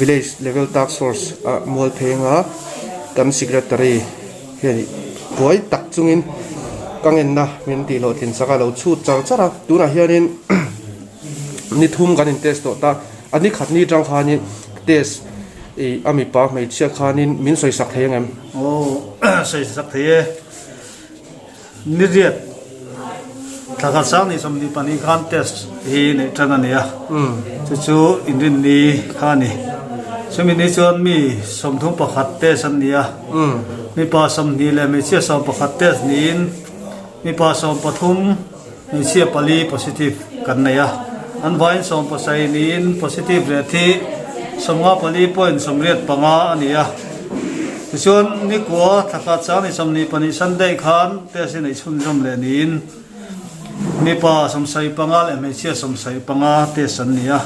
Village Level Task Force ah mual phei anga kan Secretary hian buai tak chungin ka ngenna min tih hlawhtlin sak a lo chhut char char a tunah hianin ni thum kan in test tawh ta a ni khat ni tang khanin test ih a mipa hmeichhia khanin min sawi sak thei angem? Aw sawi sak thei e. Niriat thla khat sang ni 22 khan test hi neih tan a ni a, chu chu inrinni kha a ni. Chumi ni chuan mi 31 test an ni a, mipa 20 leh hmeichhia 11 test niin mipa 13 hmeichhia pali positive kan nei a. An vaiin 17 niin positive rate hi 54.85 a ni a. Tichuan, nikua thla khat sang ni 22 Sunday khan test hi neih chhunzawm leh niin mipa 75 leh hmeichhia 75 test an ni a.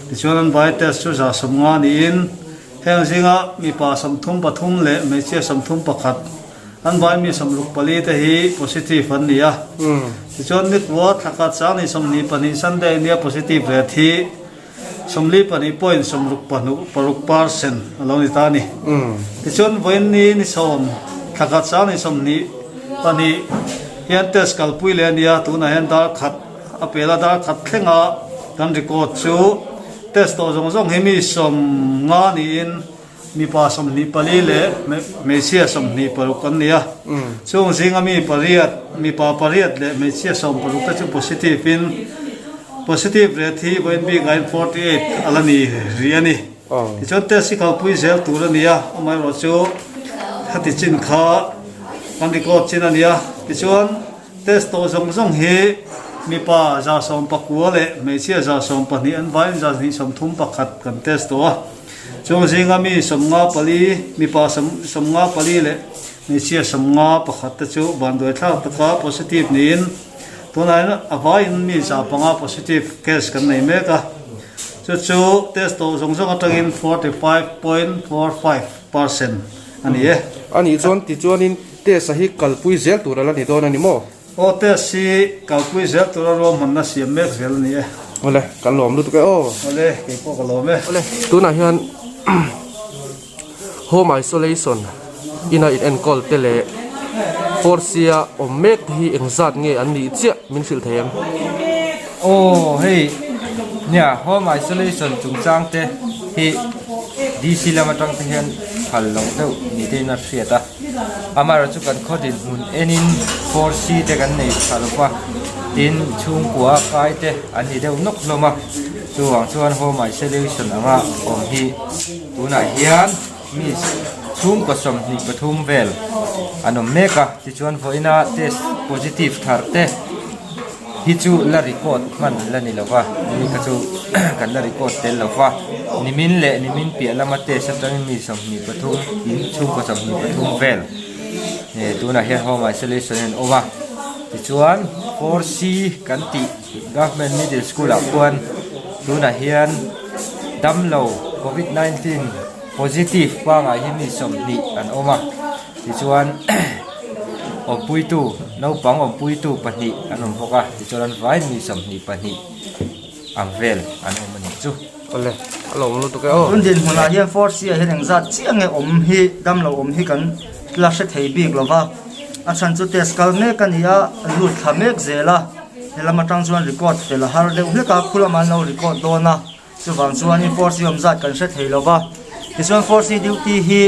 Tichuan, an vai test chu 150 niin heng zinga mipa 33 leh hmeichhia 31 an vai mi 64 te hi positive an ni a. Tichuan, nikua thla khat sang ni 22 Sunday nia positive rate hi 42 point 66 percent a lo ni ta a ni. Tichuan vawiin ni ni sawm thla khat sang ni 22 hian test kalpui leh a nia, tunah hian dar khat a pel a, dar khat thlenga kan record chu test tawh zawng zawng hi mi 50 niin mipa 24 leh hmeichhia 26 an ni a. Chung zinga mi pariat, mipa pariat leh hmeichhia 16 te chu positive in positive rate hi vawiin bikah hian 48 a la ni rih a ni. Tichuan test hi kalpui zel tur a ni a, amaherawhchu heti chin kha kan record chin a ni a. Tichuan test tawh zawng zawng hi mipa 119 leh hmeichhia 112 an vaiin 231 kan test tawh a. Chung zinga mi 54, mipa 54 leh hmeichhia 51 te chu vanduaithlak taka positive niin tunah hian a vaiin mi 5 positive case kan nei mek a. Chu chu test tawh zawng zawng atangin 45.45 percent a ni e. A nih chuan tichuanin test a hi kalpui zel tur a la ni dawn a ni maw? Aw test hi kalpui zel tura ruahmanna siam mek zel a ni e. Awle, kan lawm lutuk e aw. Awle, kei pawh ka lawm e. Awle, tunah hian home isolation ina in enkawl te leh force a awm mek te hi engzat nge an nih chiah min hrilh thei em? Aw hei nia home isolation chungchang te hi DC lam atang te hian phal loh deuh ni te in a hriat a. Amaherawh chu kan khaw dinhmun enin 4C te kan nei tha lo va, tin chhungkua kai te an ni deuh nawk hlawm a, chuvang chuan home isolation anga awm hi tunah hian mi chhungkaw 23 vel an awm mek a, tichuan vawiina test positive thar te hi chu la record hman la ni lo va, ni kha chu kan la record tel lo va, nimin leh nimin piah lama test atangin mi 23 in chhungkaw 23 vel eh tunah hian home isolation in awm a, tichuan 4C kan tih government middle school ah khuan tunah hian damlo covid 19 positive pangai hi mi 20 an awm a. Tichuan awmpuitu naupang awmpuitu pahnih an awm bawk a, tichuan an vai mi 22 ang vel an awm a nih chu. Awle, a lawm lutuk e aw. Tun dinhmunah hian Force ah hian engzat chiah nge awm hi damlo awm hi kan la hre thei bik lo va, a chhan chu test kal mek a ni a, an lut thla mek zel a, helam atang chuan record fel a har deuh hlek a, khu lamah an lo record dawn a. Chuvang chuanin Force awm zat kan hre thei lo va, tichuan Force duty hi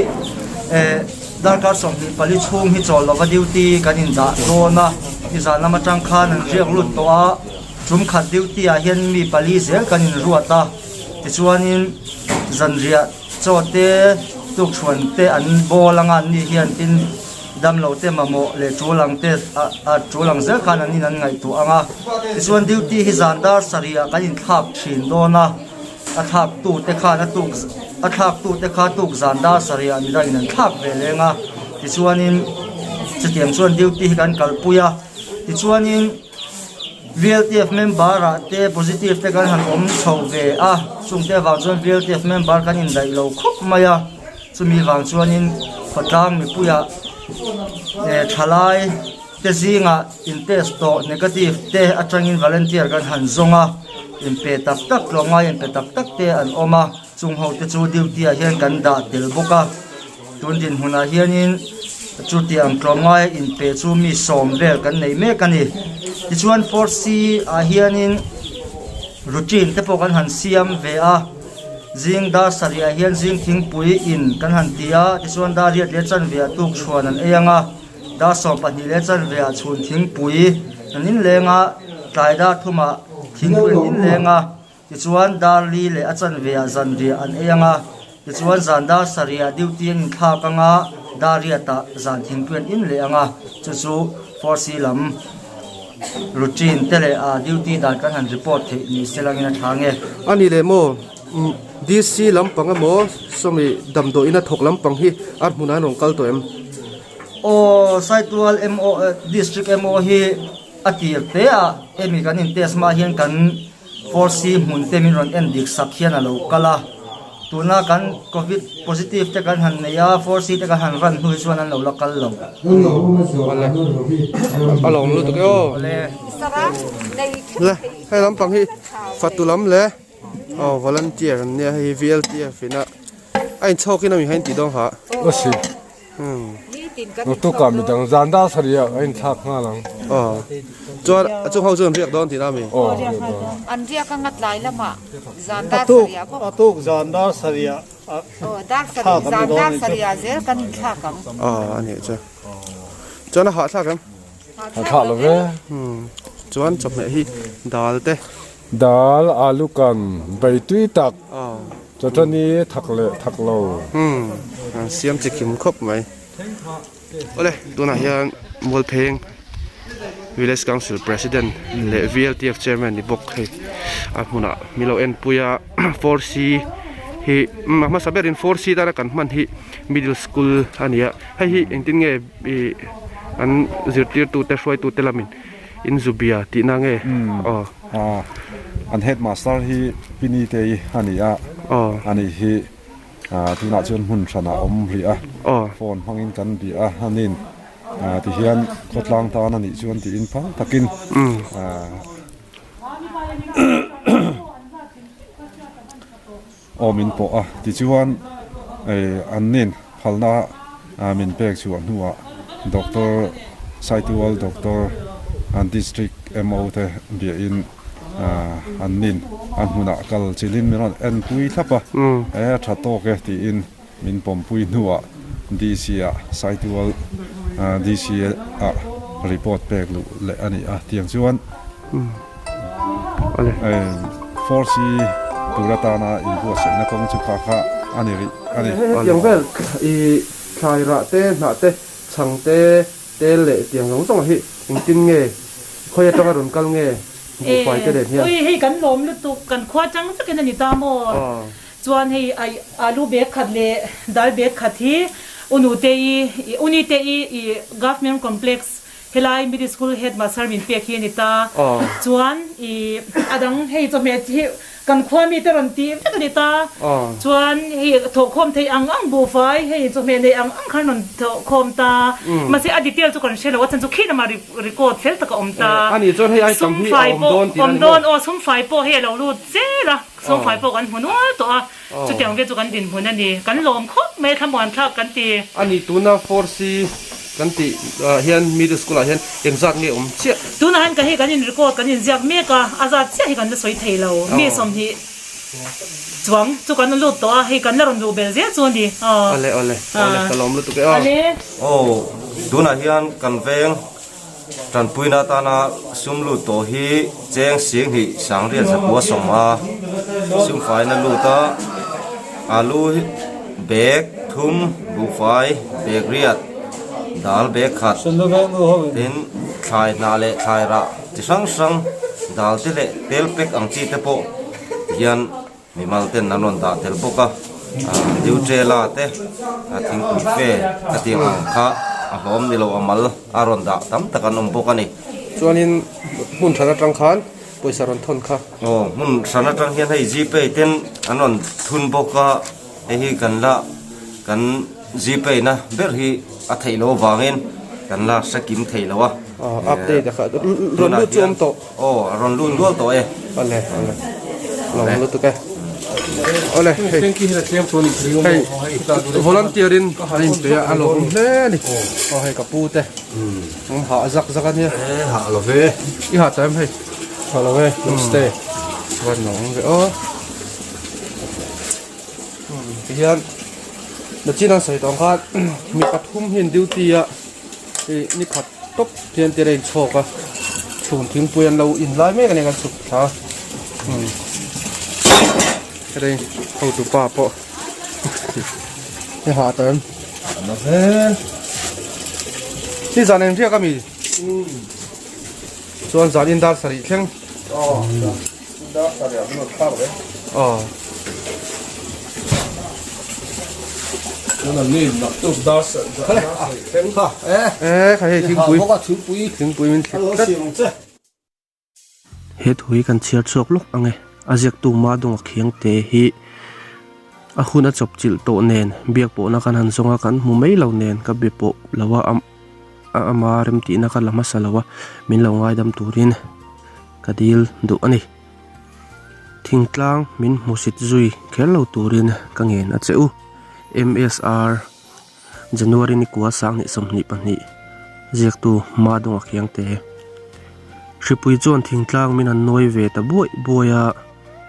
eh darkar 24 chhung hi chawl lova duty kan indah dawn a, nizan lam atang khan an riak lut tawh a, tum khat duty ah hian mi pali zel kan inruat a, tichuanin zanriah chaw te tukchhuan te an bawl anga an ni hian tin Damlo te mamawh leh tul ang te a tul ang zel khan an in an ngaihtuah ang a, tichuan duty hi zan dar sarih ah kan inthlak thin dawn a, a thlak tu te khan a tuk a thlak tu te kha tuk zan dar sarih ah midang in an thlak ve leng a, tichuanin chutiang chuan duty hi kan kalpui a, tichuanin VLTF member ah te positive te kan han awm chho ve a, chungte avang chuan VLTF member kan indaih lo khawp mai a. Chumi vang chuanin khawtlang mipuiah eh thalai te zingah in test tawh negative te atangin volunteer kan han zawng a, inpe tak tak tlawmngai inpe tak tak te an awm a. Chung ho te chu duty ah hian kan dah tel bawk a, tun dinhmunah hianin chutiang tlawmngaia inpe chu mi sawm vel kan nei mek a ni. Tichuan four C ah hianin routine te pawh kan han siam ve a, zing dar sarih ah hian zing thingpui in kan han ti a, tichuan dar riat leh chanve ah tuk chhuan an ei ang a, dar 12 leh chanve ah chhun thingpui an inleng a, tlai dar thumah thingpui an inleng a. Tichuan, dar li leh a chanveah zanriah an ei ang a, tichuan zan dar sarihah duty an inthlak ang a, dar riatah zan thingpui an in leh ang a, chu chu Force lam routine te leh a duty dan kan han report theih ni se langin a tha nge. A ni leh maw? DC lampang emaw sawmi damdawiin a thawk lampang hi a hmunah an rawn kal tawh em? Aw, Saitual MO, District MO hi a tir te a, hemi kan in test hma hian kan Force hmun te min rawn en dik sak hian a lo kal a, tuna kan covid positive te kan han nei a, Force te kan han run hnu hi chuan an lo la kal lo. A lawm lutuk e aw. Le hei lampang hi fatu lam le aw volunteer an nia hei VLTF in a a inchhawk in a mi hain tih dawn ha. Asi. Naktuk ah midang zan dar sarih ah a inthlak nghal ang. Aw. Chuan a chung ho chu an riak dawn tihna ami? Aw riak dawn. An riak anga tlai lamah zan dar sarih ah bawk. A tuk zan dar sarih ah Aw dar sarih zan dar sarih ah zel kan inthlak ang. Aw a nih chu. Chuan a hahthlak em? Hahthlak lo ve. Chuan chawhmeh hi dal te. Dal, alu kan, bei tui tak, chawṭani thak leh thak lo. Umm, an siam chi kim khawp mai. Awle, tunah hian Mualpheng Village Council President leh VLTF Chairman ni bawk hei a hmunah min lo enpui a, 4C hi a hmasa berin 4C tana kan hman hi Middle School a ni a, hei hi engtin nge ih an zirtirtute hruaitute lamin In zubia tihna nge? Aw. Aw. An headmaster hi Pini te a ni a. Aw. Ani hi tunah chuan hmun hranah a awm rih a. Aw. Phone hmangin kan bia a, anin tihian khawtlang tan a nih chuan tiin phal takin Aw min pawh a, tichuan an nin phalna min pek chhuah hnuah Doctor Saitual Doctor an District MO te biahin an nin a hmunah kal chilhin min rawn enpui thlap a, e a tha tawk e tiin min pawmpui hnuah DC ah Saitual DC ah report pek luh leh a ni a, tiang chuan. Force hi tur atana inbuatsaihna kawng chu kha kha a ni rih a ni. Hetiang vel i thlai rah te, hnah te, chhang te, tel leh tiang zawng zawng hi engtin nge khawi atanga rawn kal nge buhfai te nen hian? Ui hei kan lawm lutuk, kan khua chang vekin a ni ta maw? Chuan hei alu bag khat leh dal bag khat hi Unute i, Unite i i Government Complex Helai Middle School Headmaster min pek hi a ni ta. Chuan i a dang hei chawhmeh hi kan khua mite rawn tih vek a ni ta. Chuan hei thawhkhawm theih ang ang buhfai hei chawhmeh nei ang ang khan rawn thawhkhawm ta. Mahse a detail chu kan hre lo a chhan chu khi lamah record fel tak a awm ta. Sumfai pawh awm dawn aw sumfai pawh hei a lo lut zel a, sumfai pawh kan hmu nual tawh a. Chutiang vel chu kan dinhmun a ni. Kan lawm khawp mai, thlamuan thlak kan ti. A ni, tuna 4C kan tih ah hian middle school ah hian engzat nge awm chiah? Tunah hian ka hei kan in record kan inziak mek a, a zat chiah hi kan la sawi thei lo. Mi 20 chuang chu kan lut tawh a, hei kan la rawn luh bel zel chu a ni. Awle, awle, awle, ka lawm lutuk e aw. Awle. Aw, tunah hian kan veng Tanpuina atana sum lut tawh hi cheng 10,000 sangriat zakua sawma sumfaina lut a, alu bag thum, buhfai bag riat, dal bag khat, tin thlai hnah leh thlai rah chi hrang hrang dal te leh tel pack ang chi te pawh hian Mimal ten an rawn dah tel bawk a, Nutella te thingpui fe a tih ang kha a hlawm ni lo a mal a rawn dah tam tak an awm bawk a ni. Chuanin hmun hran atang khan pawisa rawn thawn kha. Aw hmun hran atang hian hei Gpay ten an rawn thun bawk a, hei hi kan la kan Gpay na ber hi a theih loh avangin kan la hre kim thei lo a. Aw update a kha rawn lut chu awm tawh. Aw a rawn lut nual tawh e. Awle awle lawm lutuk e. Awle hei hei volunteer in an in pe a a lawm hle a ni aw hei ka pu te an hah zak zak a nia hah lo ve i hah tawh em hei hah lo ve namaste van lawm ve aw tihian nachin an sawi tawh ang khan mi pathum hi an duty a hei ni khat tawp hian tir a inchhawk a chhun thingpui an lo in lai mek a ni kan chhuk thla a hei hotu pa pawh i hah tawh em ni zan eng riak ami chuan zan in dar sarih thleng aw e kha hei thingpui thingpui min thlit tlat. He thu hi kan chhiar chhuak lawk ang e a ziaktu Madunga Khiangte hi a hun a chawp chilh tawh nen biak pawhna kan han zawng a kan hmu mai lo nen ka be pawh lo a a ama remtihna ka la hmasa lo a min lo ngaidam turin ka dil duh a ni. Thingtlang min hmusit zui kher lo turin ka ngen a che u. MSR January ni kua 2022 ziaktu Madunga Khiangte. Hripui chuan thingtlang min han nawi ve ta buaih buaih a,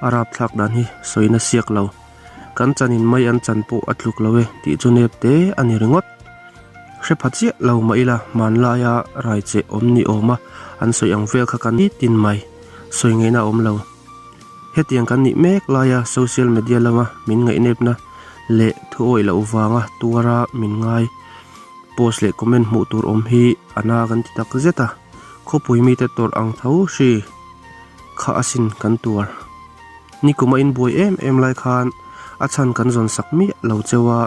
a rapthlak dan hi sawina siak lo. Kan chanin mai an chan pawh a tluk lo e tih chu nep te a ni ringawt. Hre pha chiah lo mah ila hmanlaia raicheh awm ni awma an sawi ang vel kha kan ni tin mai sawi ngaihna a awm lo. Hetiang kan nih mek laia social media lama min ngaihnepna leh thu awih loh vanga tuara min ngai post leh comment hmuh tur awm hi a na kan ti tak zet a, khawpui mite tawrh ang tho hri kha asin kan tuar. Nikum a inbuai em em lai khan a chhan kan zawn sak miah lo cheu a,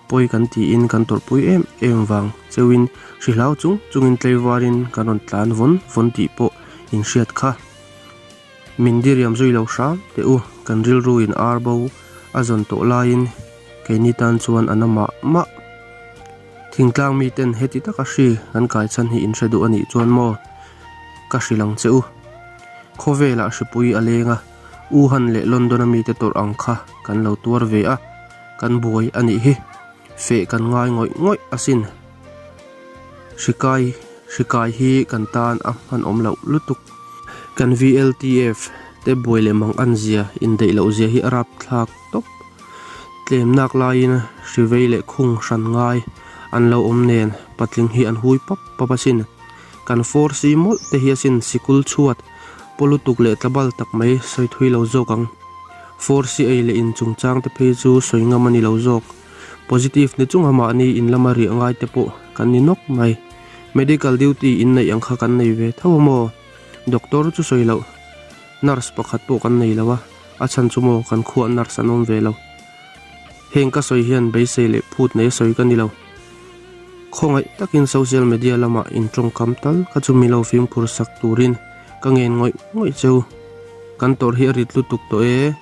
pawi kan tiin kan tawrhpui em em vang cheuin hrihlau chung chungin tleivarin kan rawn tlan vawn vawn tih pawh inhriat kha. Min diriam zui lo hram teh u, kan rilru in ar bo a zawn tawh laiin keini tan chuan a na mah mah. Thingtlang miten heti taka hri kan kai chhan hi in hre duh a nih chuan maw? Ka hrilh ang che u. Khawvelah hripui a leng a, Wuhan leh London a mite tawrh ang kha kan lo tuar ve a, kan buai a nih hi. Feh kan ngai ngawih ngawih asin. Hrikai hrikai hi kan tan a hman awm loh lutuk. Kan VLTF te buai leh mang an zia indaih loh zia hi a rapthlak tawp. Tlemnak laiin hrivei leh khung hran ngai an lo awm nen patling hi an hui pap pap asin. Kan force mawlh te hi asin sikul chhuat paw lutuk leh tlabal tak mai sawi thui lo zawk ang. Force ei leh in chungchang te phei chu sawi ngam a ni lo zawk. Positive ni chunga mahni in lama riah ngai te pawh kan ni nawk mai. Medical duty in neih ang kha kan nei ve tho a maw? Doctor chu sawi loh, nurse pakhat pawh kan nei lo a, a chhan chu maw kan khuah nurse an awm ve lo. Heng ka sawi hian beisei leh phut nei a sawi ka ni lo. Khawngaih takin social media lamah in tawngkam tal kha chu mi lo fimkhur sak turin ka ngen ngawih ngawih cheu. Kan tawrh hi a rit lutuk tawh e.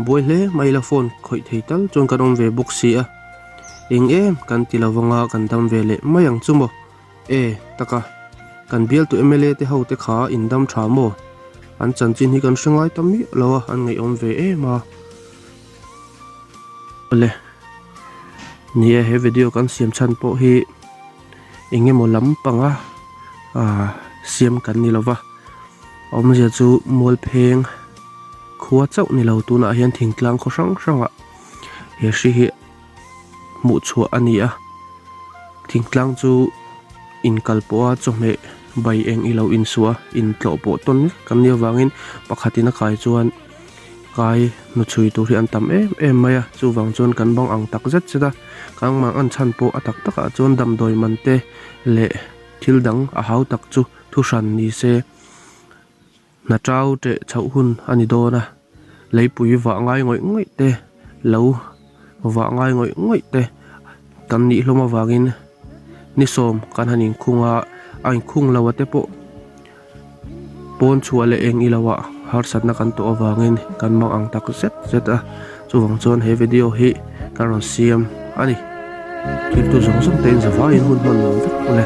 Buai hle mai ila phone khawih thei tal chuan kan awm ve bawk si a. Eng em kan ti lo vanga kan dam ve leh mai ang chu maw? E, taka, kan bialtu mla te ho te kha in dam tha maw? An chanchin hi kan hre ngai ta miah lo a, an ngaihawm ve em a. Awle, ni e he video kan siam chhan pawh hi eng emaw lam panga ah siam kan ni lova, a awmzia chu Mualpheng khua chauh ni lo tunah hian thingtlang khaw hrang hrangah he hri hi hmuh chhuah a ni a thingtlang chu inkal pawha chawhmeh bai eng ilo insuah a intlawh pawh tawn vek kan nih avangin pakhatin a kai chuan kai hnuchhui tur hi an tam em em mai a chuvang chuan kan bang ang tak zet zet a kan mang an chhan pawh a tak takah chuan damdawi man te leh thil dang a hau tak chu thu hran ni se. Hna tau teh chhoh hun a ni dawn a, leipui vah ngai ngawih ngawih te, lo vah ngai ngawih ngawih te kan nih hlawm avangin ni sawm kan han inkhung a, a inkhung lo a te pawh pawn chhuah leh eng ilo ah harsatna kan tawh avangin kan mang ang tak zet zet a, chuvang chuan he video hi kan rawn siam a ni. Thiltu zawng zawng te in zavaiin hun hman nuam vek ule.